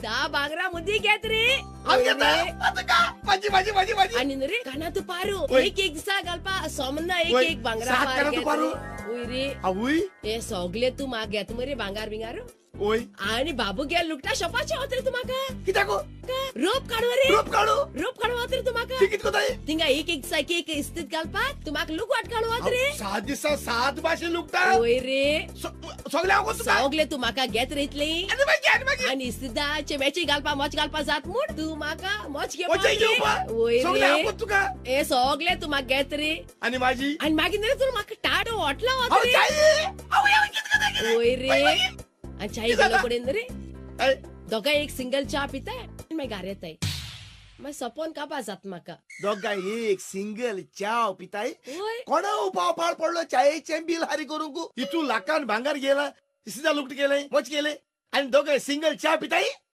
10 भांगरा मुदी घेत रे. हांव घेता आतां का माझी माझी माझी माझी. आणि न्हू रे काना तू पारू वय. एक एक दिसा घालपा सोमना एक वय. एक भांगरा सात पार काना तू घेत पारू. रे. वय रे. आवय. हे सगळे तू म्हाका घेत मरे भांगार बिंगार. ओय. आणि बाबू गेल लुकटा शॉपाचे वत रे तू म्हाका. कित्याक? रोप काडू रे. रोप काडू. रोप काडू वत रे तू म्हाका. ती कित कोताय? तिंगा एक एक दिसा एक एक इस्तीत घालपाक तू म्हाका लुकवाट काडू वत रे. 7 दिसा 7 भाशे लुकटा. वय रे. सगळे हांव कोत तुका. सगळे तू म्हाका घेत रे इतले. आनी मागीर, आनी मागीर. आणि इस्तिदाचे मॅची घालपा मोच घालपा जात म्हूण तू म्हाका मोच घेवपा मोचे रे. घेवपा. वय सगळे हांव रे. कोत तुका. हे सगळे तू म्हाका घेत रे. आनी माझी. आणि मागीर न्ही रे तूं म्हाका टाटो हॉटला वत हांव रे. चाय. आवय, आवय, कित कोताय, कित? वय रे. मागीर, मागीर. आणि चाय गेलो कडेन रे. ऐ. दोगांय एक सिंगल च्या पिताय आनी मागीर घार येताय. मागीर सपोन काबा जात म्हाका. दोगांय एक सिंगल च्याव पिताय. वय. कोणा उपाव पाड पडलो चायेचें बिल हारी करूंक. इतू लाखान भांगार गेला, इस्तिदा लुकट केलंय, मोच केलंय, आनी दोगांय सिंगल च्या पिताय.